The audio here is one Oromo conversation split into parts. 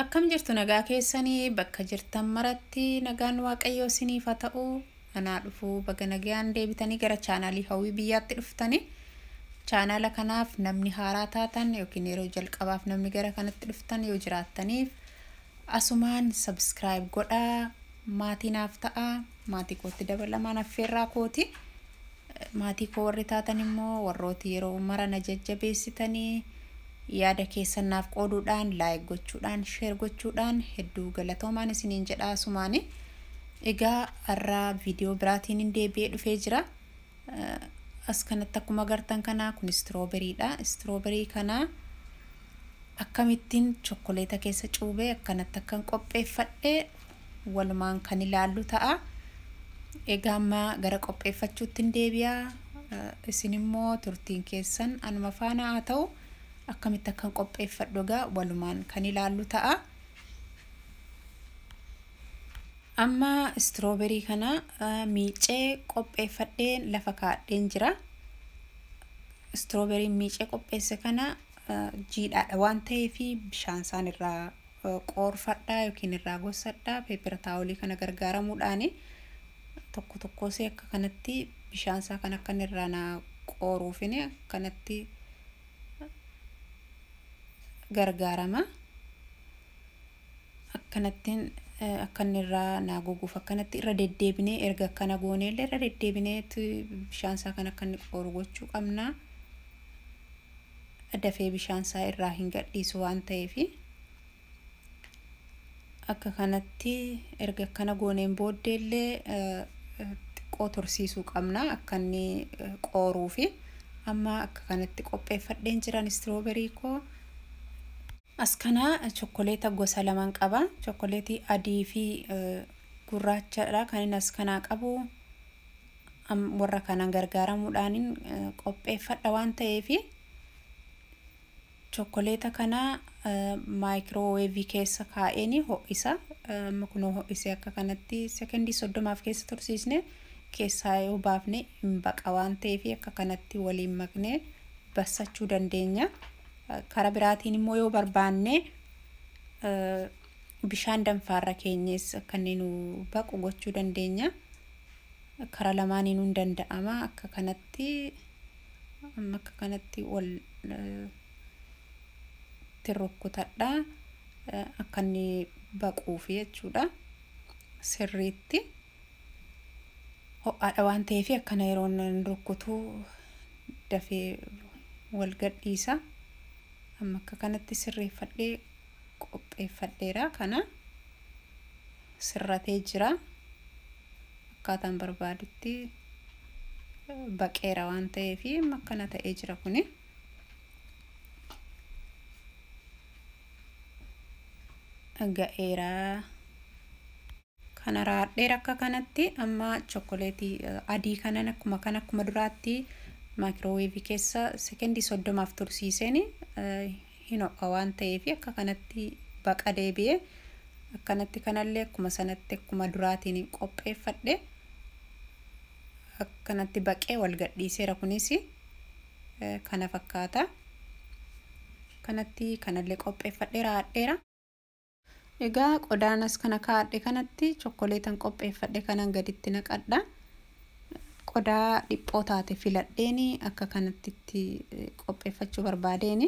Akkam jirtu nagaa keessanii bakka jirtan maratti nagaan waaqayyoo isiniif haa ta'u. Anaa dhufuu baga nagaan deebitanii gara chaanaalii hawwii biyyaatti dhuftanii. Chaanaala kanaaf namni haaraa taatan yookiin yeroo jalqabaaf namni gara kanatti dhuftan yoo jiraattaniif asumaan sabskiraayib godhaa, maatii naaf ta'a, maatii kootti dabalamaan affeerraa kooti. Maatii koo warri taatan immoo warrooti yeroo mara na jajjabeessitanii yaada keessan naaf qooduudhaan laayik gochuudhaan sheer gochuudhaan hedduu galatoomaan isiniin jedha asumaani. Egaa har'aa viidiyoo biraatiin hin deebi'ee dhufee jira. As kanatti akkuma agartan kana kun istiroobeeriidha. Istiroobeerii kana akkamittiin chokkoleeta keessa cuubee akkanatti akkan qopheeffadhe walumaan kan ilaallu ta'a. Egaa amma gara qopheeffachuutti hin deebi'a. Isin immoo turtiin keessan anuma faana haa ta'u. Akkamitti akkan qopheeffadhu egaa walumaan kan ilaallu ta'a. Amma istirooberii kana miicee qopheeffadhee lafa kaa'adheen jira. Istirooberii miicee qopheesse kana jiidhaadha waan ta'eef bishaan isaan irraa qoorfadha yookiin irraa gossadha. Peepera taawolii kana gargaaramuudhaan tokko tokkosee akka kanatti bishaan isaa kan akka irraa na qooruufin akkanatti gargaarama. Akkanattiin akka inni irraa naa goguuf akkanatti irra deddeebinee erga akkana goonee illee irra deddeebinee bishaan isaa kan akka inni qooru gochuu qabna. Dafee bishaan isaa irraa hin gadhiisu waan ta'eef akka kanatti erga akkana gooneen booddee illee xiqqoo tursiisuu qabna akka inni qooruufi. Amma akka kanatti qopheeffadheen jiran istirooberii koo. As kana chokkoleeta gosa lamaan qaba. Chokkoleetii adii fi gurraachadha kan inni as kanaa qabu. Warra kanaan gargaaramuudhaan qopheeffadha waan ta'eef chokkoleeta kana maayikirooweevii keessa kaa'een ho'isa. Amma kunoo ho'isee akka kanatti sekendii 30 keessa tursiisne keessaa yoo baafne hin baqa waan ta'eef akka kanatti waliin maknee bassachuu dandeenya. Karaa biraatiin immoo yoo barbaanne bishaan danfaarra keenyes akka inni nu baqu gochuu dandeenya. Karaa lamaaniinuu hin danda'ama. Akka kanatti amma akka kanatti wal rukkutadha. Akka inni baquuf jechuudha. Sirriitti ho'aadha waan ta'eef akkana yeroo inni rukkutu dafee wal gadhiisa. Amma akka kanatti sirreeffadhee qopheeffadheera. Kana sirratee jira. Akkaataan barbaadutti baqeera waan ta'eef amma akkana ta'ee jira kuni. Ga'eera. Kana raadheera akka kanatti amma chokkoleetii adii kanan akkuma kan akkuma duraatti maayikirooweevii keessa sekendii 30 tursiiseen hin ho'a waan ta'eef akka kanatti baqa deebi'ee akkanatti kanallee akkuma sanatti akkuma duraatiin qopheeffadhe akkanatti baqee wal gadhiiseera. Kunis kana fakkaata. Kanatti kanallee qopheeffadhe raadheera. Egaa qodaan as kana kaa'adhe kanatti chokkoleetan qopheeffadhe kanan gaditti naqadha. Qodaa dhiphoo taate filadheen akka kanatti itti qopheeffachuu barbaadeen.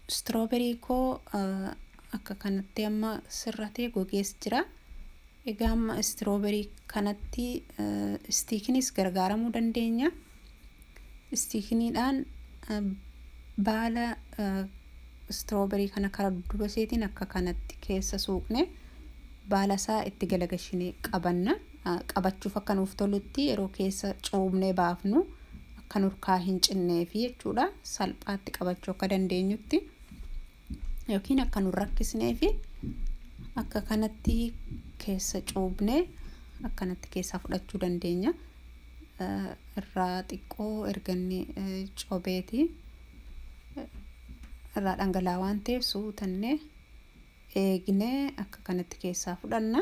Istirooberii koo akka kanatti amma sirratee gogees jira. Egaa amma istirooberii kanatti istiikinis gargaaramuu dandeenya. Istiikiniidhaan baala istirooberii kana karaa dudduuba isheetiin akka kanatti keessa suuqne baala isaa itti galagashinee qabanna. Qabachuuf akka nuuf tolutti yeroo keessa cuubnee baafnu akka nurkaa hin cinneefi jechuudha. Salphaatti qabachuu akka dandeenyutti yookiin akka nu rakkisneefi akka kanatti keessa cuubnee akkanatti keessaa fudhachuu dandeenya. Irraa xiqqoo erga inni cobeeti irraa dhangala'aa waan ta'eef suutannee eegnee akka kanatti keessaa fudhanna.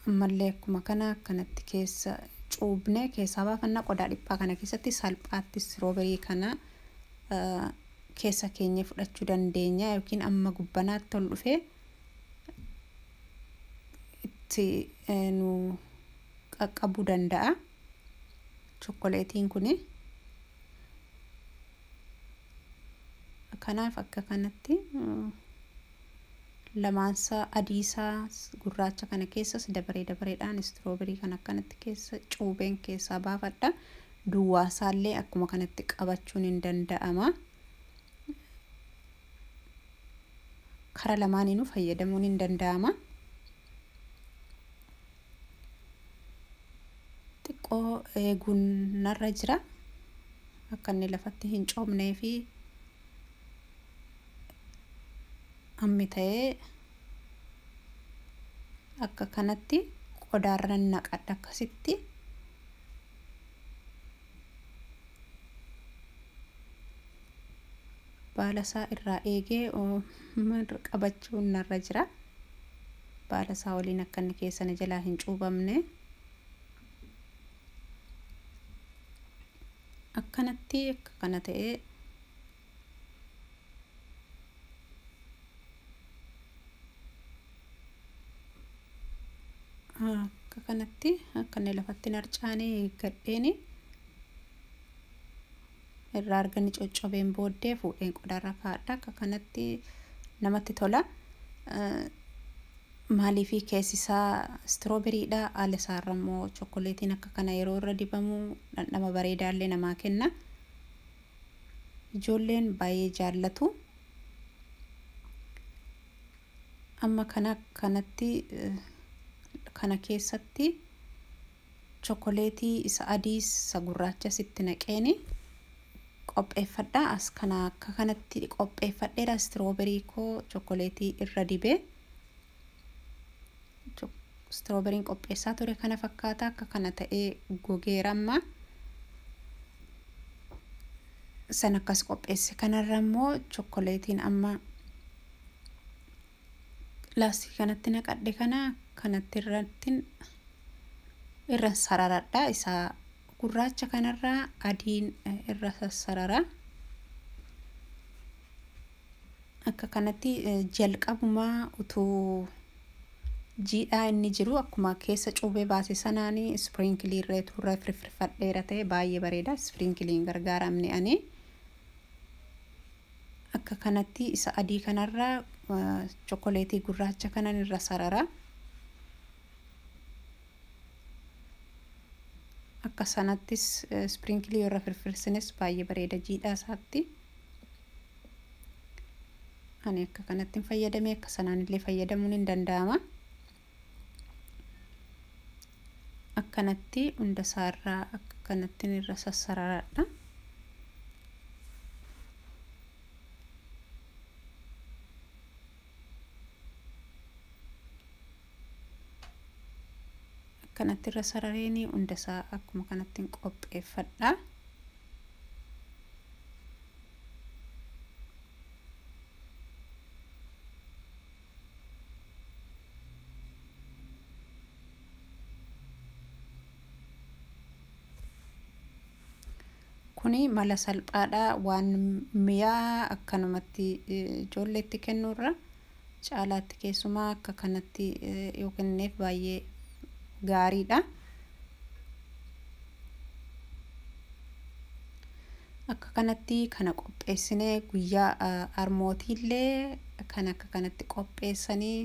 Ammallee akkuma kana akkanatti keessa cuubnee keessaa baafanna. Qodaa dhiphaa kana keessatti salphaatti istirooberii kana keessa keenya fudhachuu dandeenya yookiin amma gubbanaatti ol dhufee itti nu qaqqabuu danda'a chokkoleetiin kuni. Kanaaf akka kanatti lamaansaa adiisaa gurraacha kana keessas dabaree dabareedhaan istirooberii kan akkanatti keessa cuubeen keessaa baafadha. Duwwaasaallee akkuma kanatti qabachuun hin danda'ama. Kara lamaaniinuu fayyadamuun hin danda'ama. Xiqqoo eeguun narra jira. Akka inni lafatti hin coomnee fi hammi ta'ee akka kanatti qodaarra naqadha akkasitti. Baala isaa irraa eegee qabachuun narra jira. Baala isaa waliin akka inni keessa na jalaa hin cuubamne. Akkanatti akka kana ta'ee akka kanatti akka inni lafatti hin harcaane eeggadheeni irraa arganni coccobeen booddee fuudheen qodaarra kaa'adha. Akka kanatti namatti tola. Maaliifii keessi isaa istiroobeeriidha. Ala isaarra immoo chokkoleetiin akka kana yeroo irra dibamu dhandhama bareedaallee namaa kenna. Ijoolleen baay'ee jaallatu. Amma kana kanatti kana keessatti chokkoleetii isa adiis isa gurraachas itti naqeeni qopheeffadha. As kana akka kanatti qopheeffadheera istirooberii koo chokkoleetii irra dibee. Istiroobeeriin qopheessaa ture kana fakkaata. Akka kana ta'ee gogeera amma. San akkas qopheesse. Kanarra immoo chokkoleetiin amma laastikii kanatti naqadhe kana kanatti irratti irra sararadha. Isa gurraacha kanarraa adiin irra sassarara. Akka kanatti jalqabumaa utuu jiidhaa inni jiru akkuma keessa cuubee baase sanaanii ispiriinkilii irra turre firfirfadheera ta'e baay'ee bareeda. Ispiriinkiliin gargaaramne ani. Akka kanatti isa adii kanarraa chokkoleetii gurraacha kanan irra sarara. Akka sanattis ispiriinkilii irra firfirsines baay'ee bareeda jiidhaa isaatti. Ani akka kanatti hin fayyadame, akka sanaan illee fayyadamuun hin danda'ama. Akkanatti hunda isaarraa akka kanatti irra sassararadha. Akkanatti irra sarareeni hunda isaa akkuma kanatti qopheeffadha. Kuni mala salphaadha. Waan mi'aa akkanumatti ijoolleetti kennuurra caalaatti keessumaa akka kanatti yoo kenneef baay'ee gaariidha. Akka kanatti kana qopheessinee guyyaa harmootiillee kan akka kanatti qopheessanii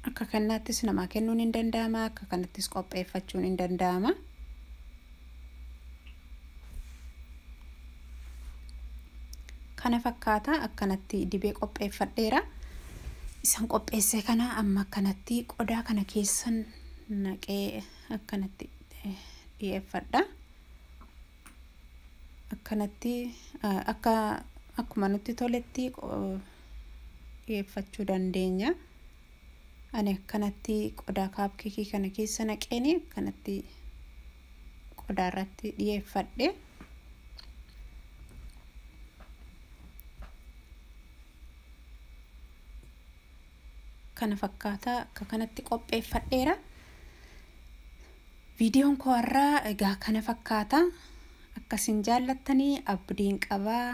akka kanattis namaa kennuun hin danda'ama. Akka kanattis qopheeffachuun hin danda'ama. Kana fakkaata akkanatti dibee qopheeffadheera. Isaan qopheesse kana amma akkanatti qodaa kana keessan naqee akkanatti dhiyeeffadha. Akkanatti akka akkuma nutti toletti dhiyeeffachuu dandeenya. Ani akkanatti qodaa kaapkeekii kana keessa naqeeni akkanatti qodaa irratti dhiyeeffadhe. Kana fakkaata akka kanatti qopheeffadheera. Viidiyoon koo har'aa egaa kana fakkaata. Akkasin jaallattanii abdiin qabaa.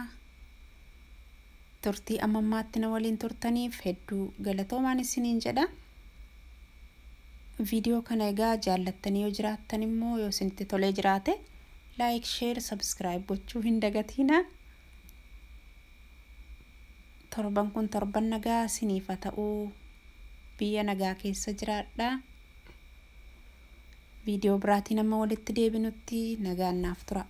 Turtii amma ammaatti na waliin turtaniif hedduu galatoomaan isiniin jedha. Viidiyoo kana egaa jaallattanii yoo jiraattan immoo, yoo isinitti tolee jiraate, like, share, subscribe gochuu hin dagatiina. Torban kun torban nagaa isiniif haa ta'uu, biyya nagaa keessa jiraadha. Viidiyoo biraatiin amma walitti deebinutti nagaan naaf tura.